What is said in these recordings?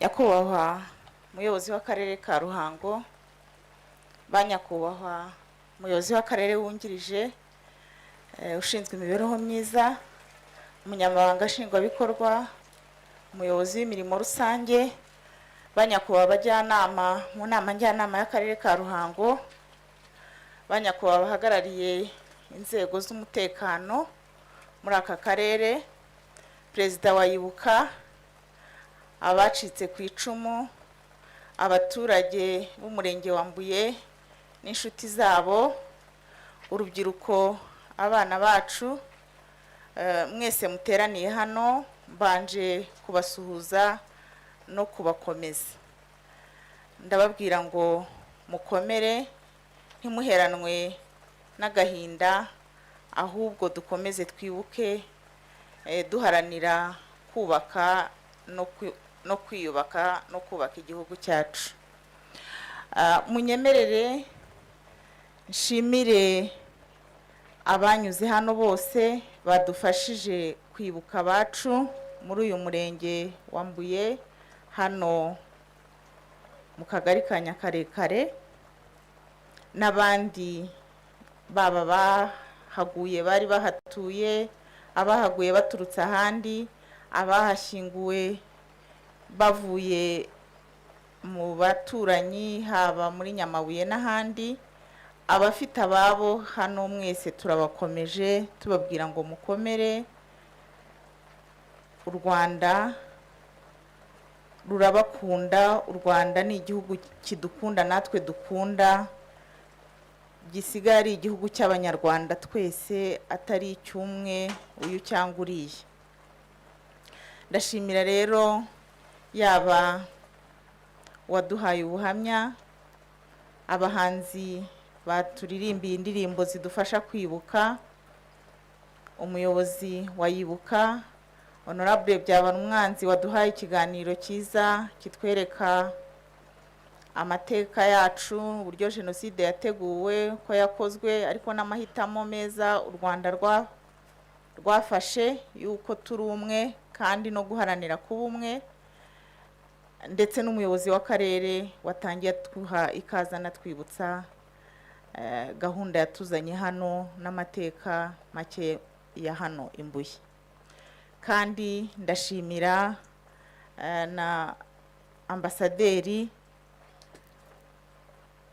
Nyakubahwa Muyobozi w'Akarere ka Ruhango, ba Nyakubahwa Umuyobozi w'Akarere wungirije ushinzwe imibereho myiza, Umunyamabanga Nshingwabikorwa, Umuyobozi w'imirimo rusange, ba Nyakubahwa abajyanama mu Nama Njyanama y'Akarere ka Ruhango, ba Nyakubahwa bahagarariye inzego z'umutekano muri aka karere, Perezida wa Ibuka, abacitse ku icumu, abaturage b'Umurenge wa Mbuye n'inshuti zabo, urubyiruko, abana bacu, mwese muteraniye hano, mbanje kubasuhuza no kubakomeza. Ndababwira ngo mukomere, ntimuheranwe n'agahinda, ahubwo dukomeze twibuke, duharanira kubaka no kwiyubaka no kubaka igihugu cyacu. Munyemerere nshimire abanyuze hano bose badufashije kwibuka abacu muri uyu Murenge wa Mbuye, hano mu Kagari ka Nyakarekare, n'abandi baba bahaguye bari bahatuye, abahaguye baturutse ahandi, abahashyinguwe bavuye mu baturanyi, haba muri Nyamabuye n'ahandi, abafite ababo hano, mwese turabakomeje, tubabwira ngo mukomere. U Rwanda rurabakunda. U Rwanda ni igihugu kidukunda natwe dukunda, gisigaye ari igihugu cy'Abanyarwanda twese, atari icy'umwe uyu cyangwa uriya. Ndashimira rero yaba uwaduhaye ubuhamya, abahanzi baturirimbiye indirimbo zidufasha kwibuka, umuyobozi wa Ibuka, Honorable Byabarumwanzi, waduhaye ikiganiro cyiza kitwereka amateka yacu, uburyo jenoside yateguwe, ko yakozwe, ariko n'amahitamo meza u Rwanda rwafashe yuko turi umwe kandi no guharanira kuba umwe, ndetse n'umuyobozi w'akarere watangiye atuha ikaze, anatwibutsa gahunda yatuzanye hano n'amateka make ya hano i Mbuye. Kandi ndashimira na ambasaderi,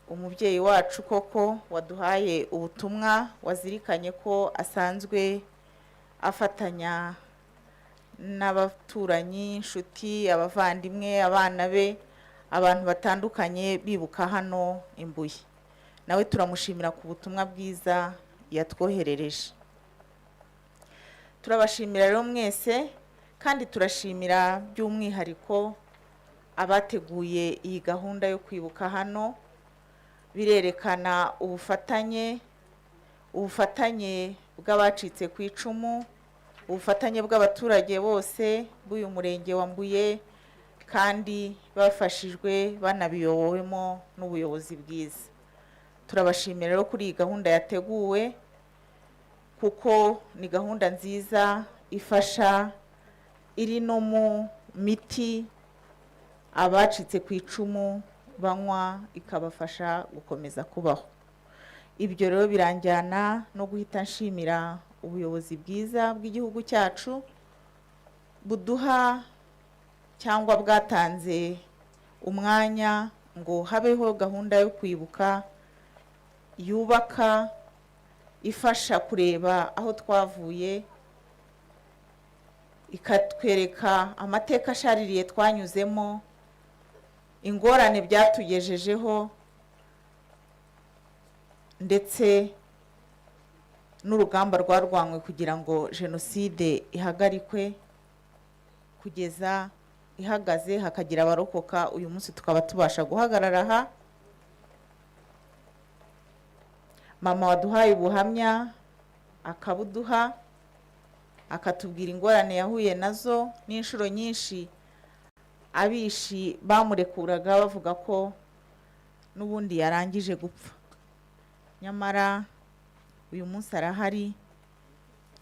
umubyeyi wacu koko, waduhaye ubutumwa, wazirikanye ko asanzwe afatanya n'abaturanyi, inshuti, abavandimwe, abana be, abantu batandukanye bibuka hano i Mbuye. Nawe turamushimira ku butumwa bwiza yatwoherereje. Turabashimira rero mwese, kandi turashimira by'umwihariko abateguye iyi gahunda yo kwibuka hano. Birerekana ubufatanye bw'abacitse ku icumu, ubufatanye bw'abaturage bose b'uyu Murenge wa Mbuye, kandi bafashijwe banabiyobowemo n'ubuyobozi bwiza. Turabashimira rero kuri iyi gahunda yateguwe, kuko ni gahunda nziza ifasha, iri no mu miti abacitse ku icumu banywa ikabafasha gukomeza kubaho. Ibyo rero biranjyana no guhita nshimira ubuyobozi bwiza bw'igihugu cyacu buduha cyangwa bwatanze umwanya ngo habeho gahunda yo kwibuka yubaka, ifasha kureba aho twavuye, ikatwereka amateka ashaririye twanyuzemo, ingorane byatugejejeho, ndetse n'urugamba rwarwanywe kugira ngo jenoside ihagarikwe, kugeza ihagaze hakagira abarokoka, uyu munsi tukaba tubasha guhagarara aha. Mama waduhaye ubuhamya, akabuduha, akatubwira ingorane yahuye nazo n'inshuro nyinshi abishi bamurekuraga bavuga ko n'ubundi yarangije gupfa, nyamara uyu munsi arahari,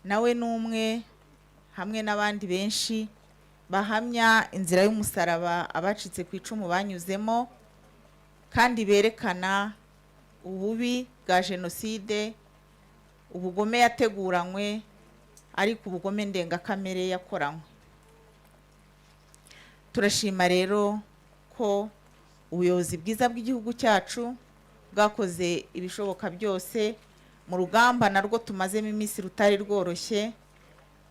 nawe ni umwe hamwe n'abandi benshi. Bahamya inzira y'umusaraba abacitse ku icumu banyuzemo, kandi berekana ububi bwa jenoside, ubugome yateguranywe, ariko ubugome ndengakamere yakoranywe. Turashima rero ko ubuyobozi bwiza bw'igihugu cyacu bwakoze ibishoboka byose mu rugamba narwo tumazemo iminsi rutari rworoshye.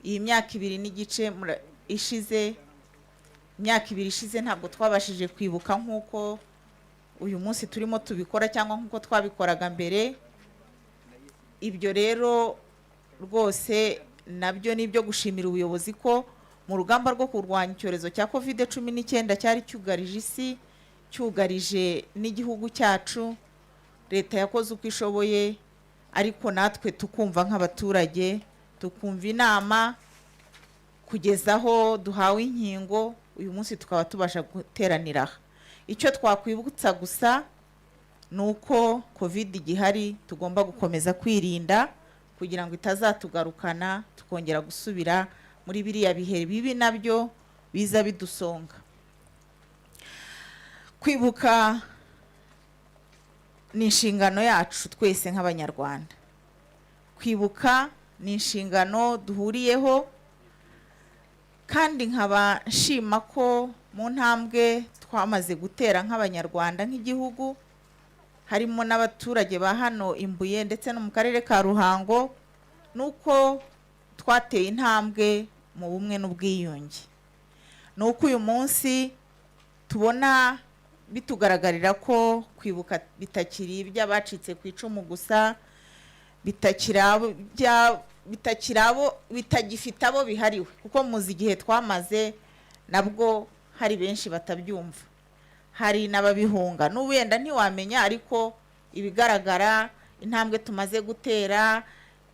Iyi myaka 2 n'igice ishize, imyaka 2 ishize, ntabwo twabashije kwibuka nk'uko uyu munsi turimo tubikora cyangwa nk'uko twabikoraga mbere. Ibyo rero rwose nabyo ni ibyo gushimira ubuyobozi ko mu rugamba rwo kurwanya icyorezo cya Covid-19 cyari cyugarije isi, cyugarije n'igihugu cyacu, leta yakoze uko ishoboye, ariko natwe tukumva nk'abaturage, tukumva inama kugeza aho duhawe inkingo, uyu munsi tukaba tubasha guteranira aha. Icyo twakwibutsa gusa ni uko Covid igihari, tugomba gukomeza kwirinda kugira ngo itazatugarukana, tukongera gusubira muri biriya bihe bibi nabyo biza bidusonga. Kwibuka ni inshingano yacu twese nk'Abanyarwanda. Kwibuka ni inshingano duhuriyeho, kandi nkaba nshima ko mu ntambwe twamaze gutera nk'Abanyarwanda, nk'igihugu, harimo n'abaturage ba hano i Mbuye ndetse no mu karere ka Ruhango, nuko twateye intambwe mu bumwe n'ubwiyunge. Ni uko uyu munsi tubona bitugaragarira ko kwibuka bitakiri iby'abacitse ku icumu gusa, bitakiri abo, bitagifite abo bihariwe, kuko muzi igihe twamaze nabwo hari benshi batabyumva, hari n'ababihunga. N'ubu wenda ntiwamenya, ariko ibigaragara, intambwe tumaze gutera,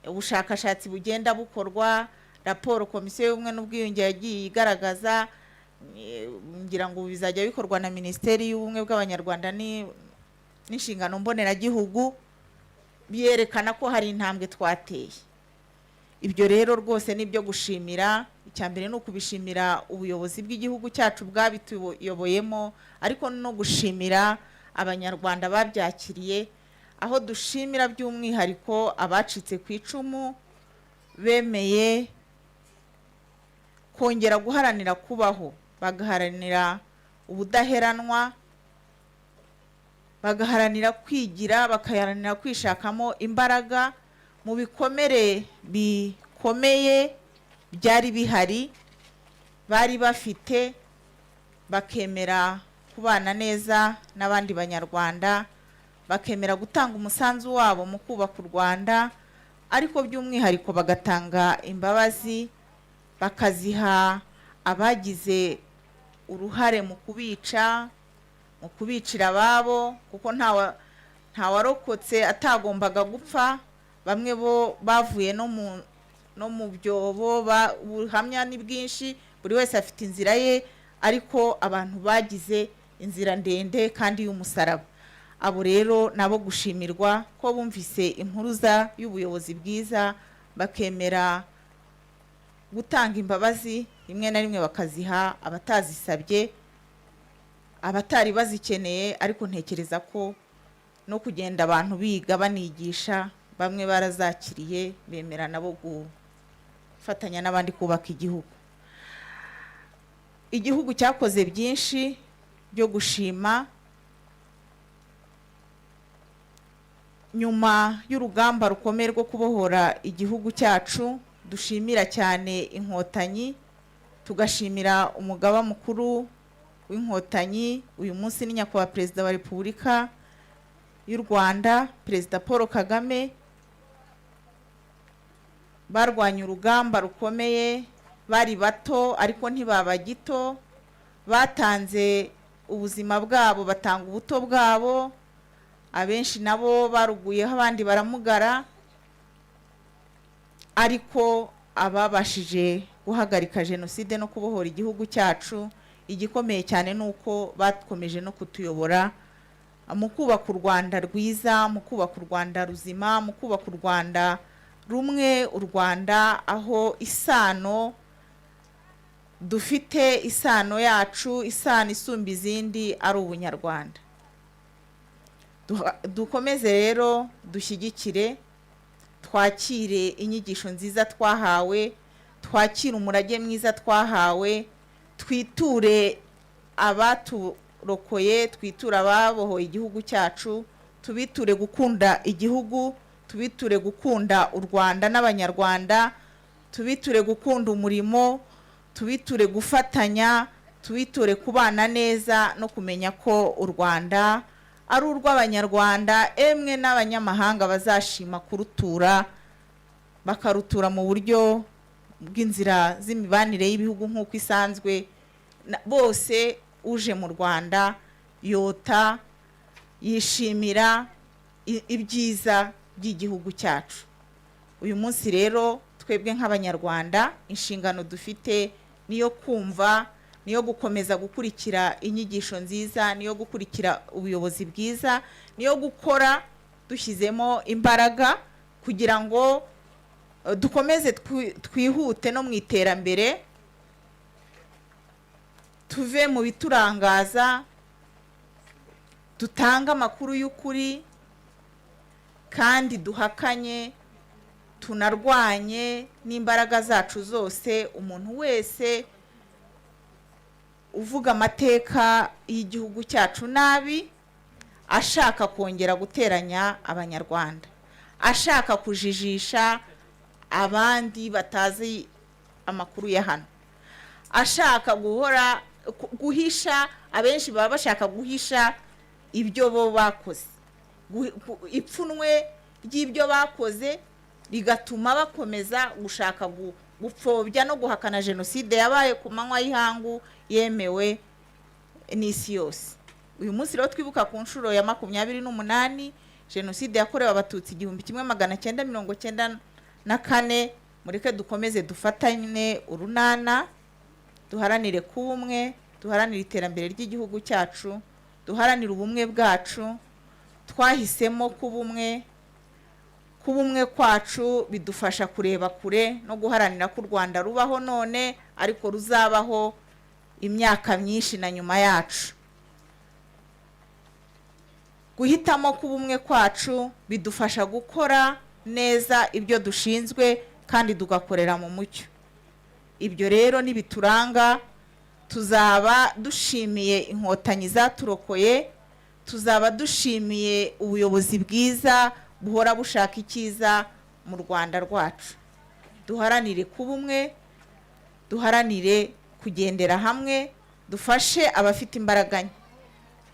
ubushakashatsi bugenda bukorwa, raporo Komisiyo y'Ubumwe n'Ubwiyunge yagiye igaragaza, ngira ngo bizajya bikorwa na Minisiteri y'Ubumwe bw'Abanyarwanda n'Inshingano Mboneragihugu, byerekana ko hari intambwe twateye. Ibyo rero rwose ni ibyo gushimira. Icya mbere ni ukubishimira ubuyobozi bw'igihugu cyacu bwabituyoboyemo, ariko no gushimira Abanyarwanda babyakiriye, aho dushimira by'umwihariko abacitse ku icumu bemeye kongera guharanira kubaho, bagaharanira ubudaheranwa, bagaharanira kwigira, bagaharanira kwishakamo imbaraga mu bikomere bikomeye byari bihari bari bafite, bakemera kubana neza n'abandi Banyarwanda, bakemera gutanga umusanzu wabo mu kubaka u Rwanda, ariko by'umwihariko bagatanga imbabazi, bakaziha abagize uruhare mu kubica, mu kubicira ababo, kuko ntawarokotse atagombaga gupfa. Bamwe bo bavuye no mu byobo, ubuhamya ni bwinshi, buri wese afite inzira ye, ariko abantu bagize inzira ndende kandi y'umusaraba. Abo rero nabo gushimirwa ko bumvise impuruza y'ubuyobozi bwiza, bakemera gutanga imbabazi, rimwe na rimwe bakaziha abatazisabye, abatari bazikeneye. Ariko ntekereza ko no kugenda abantu biga banigisha, bamwe barazakiriye, bemera nabo gufatanya n'abandi kubaka igihugu. Igihugu cyakoze byinshi byo gushima nyuma y'urugamba rukomeye rwo kubohora igihugu cyacu. Dushimira cyane Inkotanyi, tugashimira umugaba mukuru w'Inkotanyi, uyu munsi ni Nyakubahwa Perezida wa Repubulika y'u Rwanda, Perezida Paul Kagame. Barwanye urugamba rukomeye, bari bato ariko ntibaba gito, batanze ubuzima bwabo, batanga ubuto bwabo, abenshi nabo baruguyeho, abandi baramugara, ariko ababashije guhagarika jenoside no kubohora igihugu cyacu. Igikomeye cyane ni uko bakomeje no kutuyobora mu kubaka u Rwanda rwiza, mu kubaka u Rwanda ruzima, mu kubaka u Rwanda rumwe, u Rwanda aho isano Dufite isano yacu, isano isumba izindi ari ubunyarwanda. Dukomeze rero dushyigikire, twakire inyigisho nziza twahawe, twakire umurage mwiza twahawe, twiture abaturokoye, twiture ababohoye igihugu cyacu, tubiture gukunda igihugu, tubiture gukunda u Rwanda n'Abanyarwanda, tubiture gukunda umurimo, tubiture gufatanya, tubiture kubana neza no kumenya ko u Rwanda ari urw'Abanyarwanda, emwe n'abanyamahanga bazashima kurutura, bakarutura mu buryo bw'inzira z'imibanire y'ibihugu nk'uko isanzwe. Bose uje mu Rwanda yota yishimira ibyiza by'igihugu cyacu. Uyu munsi rero twebwe nk'Abanyarwanda, inshingano dufite niyo kumva, niyo gukomeza gukurikira inyigisho nziza, niyo gukurikira ubuyobozi bwiza, niyo gukora dushyizemo imbaraga kugira ngo dukomeze twihute no mu iterambere, tuve mu biturangaza, dutange amakuru y'ukuri kandi duhakanye, tunarwanye n'imbaraga zacu zose umuntu wese uvuga amateka y'igihugu cyacu nabi, ashaka kongera guteranya Abanyarwanda, ashaka kujijisha abandi batazi amakuru ya hano, ashaka guhora guhisha. Abenshi baba bashaka guhisha ibyo bo bakoze. Ipfunwe ry'ibyo bakoze rigatuma bakomeza gushaka gupfobya no guhakana jenoside yabaye ku manywa y'ihangu, yemewe n'isi yose. Uyu munsi rero twibuka ku nshuro ya 28 jenoside yakorewe Abatutsi 1994. Mureke dukomeze dufatane urunana, duharanire kuba umwe, duharanire iterambere ry'igihugu cyacu, duharanire ubumwe bwacu. Twahisemo kuba umwe. Kuba umwe kwacu bidufasha kureba kure no guharanira ko u Rwanda rubaho none, ariko ruzabaho imyaka myinshi na nyuma yacu. Guhitamo kuba umwe kwacu bidufasha gukora neza ibyo dushinzwe kandi tugakorera mu mucyo. Ibyo rero nibituranga, tuzaba dushimiye Inkotanyi zaturokoye, tuzaba dushimiye ubuyobozi bwiza buhora bushaka icyiza mu Rwanda rwacu. Duharanire kuba umwe, duharanire kugendera hamwe, dufashe abafite imbaraga nke.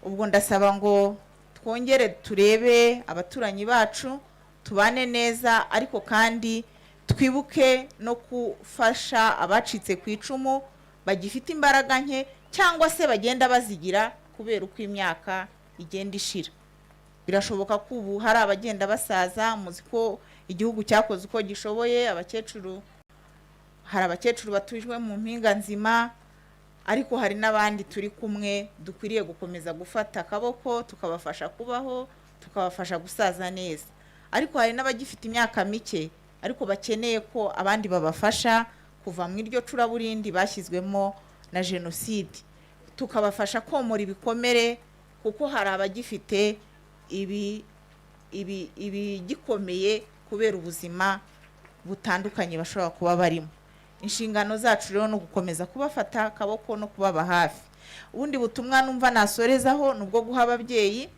Ubwo ndasaba ngo twongere turebe abaturanyi bacu, tubane neza, ariko kandi twibuke no gufasha abacitse ku icumu bagifite imbaraga nke cyangwa se bagenda bazigira kubera uko imyaka igenda ishira. Birashoboka ko ubu hari abagenda basaza. Muzi ko igihugu cyakoze uko gishoboye, abakecuru, hari abakecuru batujwe mu mpinga nzima, ariko hari n'abandi turi kumwe dukwiriye gukomeza gufata akaboko, tukabafasha kubaho, tukabafasha gusaza neza. Ariko hari n'abagifite imyaka mike ariko bakeneye ko abandi babafasha kuva mu iryo curaburindi bashyizwemo na jenoside, tukabafasha komora ibikomere, kuko hari abagifite ibi ibi ibigikomeye kubera ubuzima butandukanye bashobora kuba barimo. Inshingano zacu rero ni ugukomeza kubafata akaboko no kubaba hafi. Ubundi butumwa numva nasorezaho ni ubwo guha ababyeyi.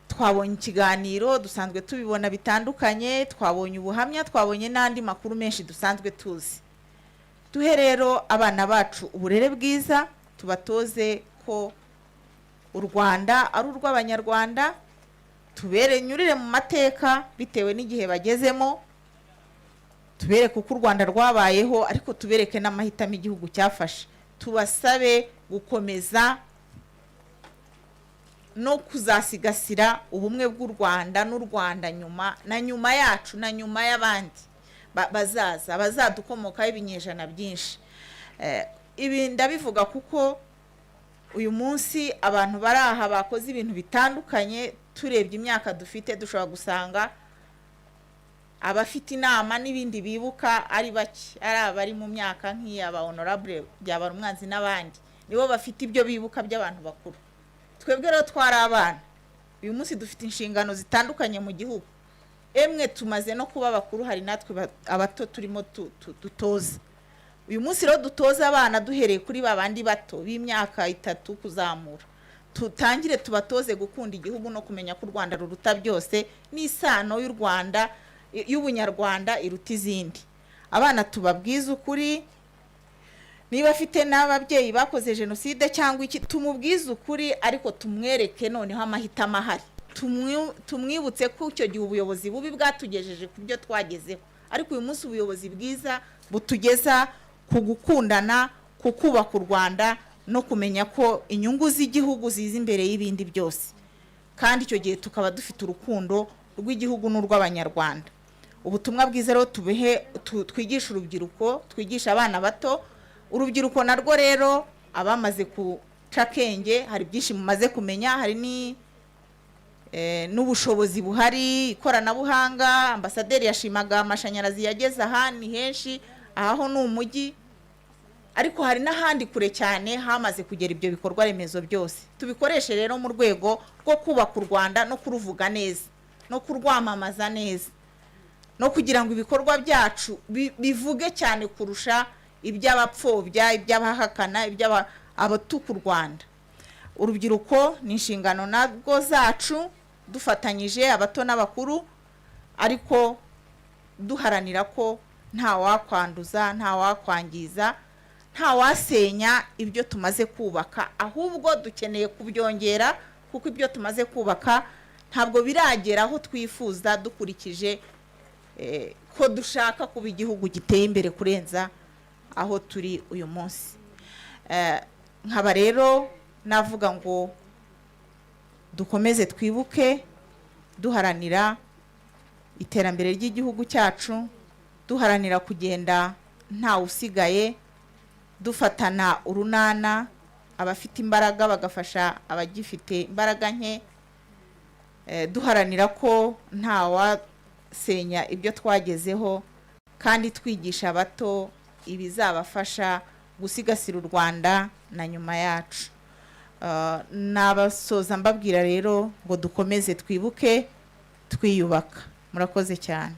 Twabonye ikiganiro, dusanzwe tubibona bitandukanye, twabonye ubuhamya, twabonye n'andi makuru menshi dusanzwe tuzi. Duhe rero abana bacu uburere bwiza, tubatoze ko u Rwanda ari urw'Abanyarwanda, tubere nyurire mu mateka bitewe n'igihe bagezemo, tubereke uko u Rwanda rwabayeho, ariko tubereke n'amahitamo igihugu cyafashe. Tubasabe gukomeza no kuzasigasira ubumwe bw'u Rwanda n'u Rwanda nyuma na nyuma yacu na nyuma y'abandi bazaza bazadukomokaho ibinyejana byinshi. Ibi ndabivuga kuko uyu munsi abantu bari aha bakoze ibintu bitandukanye. Turebye imyaka dufite, dushobora gusanga Abafite inama n'ibindi bibuka ari bake, ari abari mu myaka nk'iyaba Honorable Byabarumwanzi n'abandi, nibo bafite ibyo bibuka by'abantu bakuru. Twebwe rero twari abana. Uyu munsi dufite inshingano zitandukanye mu gihugu, emwe tumaze no kuba bakuru, hari natwe abato turimo dutoza. Uyu munsi rero dutoza abana duhereye kuri ba bandi bato b'imyaka 3 kuzamura, tutangire tubatoze gukunda igihugu no kumenya ko u Rwanda ruruta byose, n'isano y'u Rwanda, y'ubunyarwanda iruta izindi. Abana tubabwize ukuri. Niba afite n'ababyeyi bakoze jenoside cyangwa iki, tumubwize ukuri, ariko tumwereke noneho amahitamo ahari. Tumwibutse ko icyo gihe ubuyobozi bubi bwatugejeje ku byo twagezeho, ariko uyu munsi ubuyobozi bwiza butugeza ku gukundana, ku kubaka u Rwanda no kumenya ko inyungu z'igihugu ziza imbere y'ibindi byose, kandi icyo gihe tukaba dufite urukundo rw'igihugu n'urw'Abanyarwanda. Ubutumwa bwiza rero tubihe, twigishe urubyiruko, twigishe abana bato. Urubyiruko narwo rero, abamaze guca akenge, hari byinshi mumaze kumenya, hari n'ubushobozi buhari, ikoranabuhanga. Ambasaderi yashimaga amashanyarazi yageze aha, ni henshi. Aho ni umujyi, ariko hari n'ahandi kure cyane hamaze kugera ibyo bikorwa remezo byose. Tubikoreshe rero mu rwego rwo kubaka u Rwanda no kuruvuga neza no kurwamamaza neza, no kugira ngo ibikorwa byacu bivuge cyane kurusha iby'abapfobya, iby'abahakana, iby'abatuka u Rwanda. Urubyiruko ni inshingano nabwo zacu, dufatanyije abato n'abakuru, ariko duharanira ko nta wakwanduza, nta wakwangiza, nta wasenya ibyo tumaze kubaka. Ahubwo dukeneye kubyongera, kuko ibyo tumaze kubaka ntabwo biragera aho twifuza, dukurikije ko dushaka kuba igihugu giteye imbere kurenza aho turi uyu munsi. Nkaba rero navuga ngo dukomeze twibuke duharanira iterambere ry'igihugu cyacu, duharanira kugenda ntawe usigaye, dufatana urunana, abafite imbaraga bagafasha abagifite imbaraga nke, duharanira ko ntawasenya ibyo twagezeho, kandi twigisha abato ibizabafasha gusigasira u Rwanda na nyuma yacu. Nabasoza mbabwira rero ngo dukomeze twibuke twiyubaka. Murakoze cyane.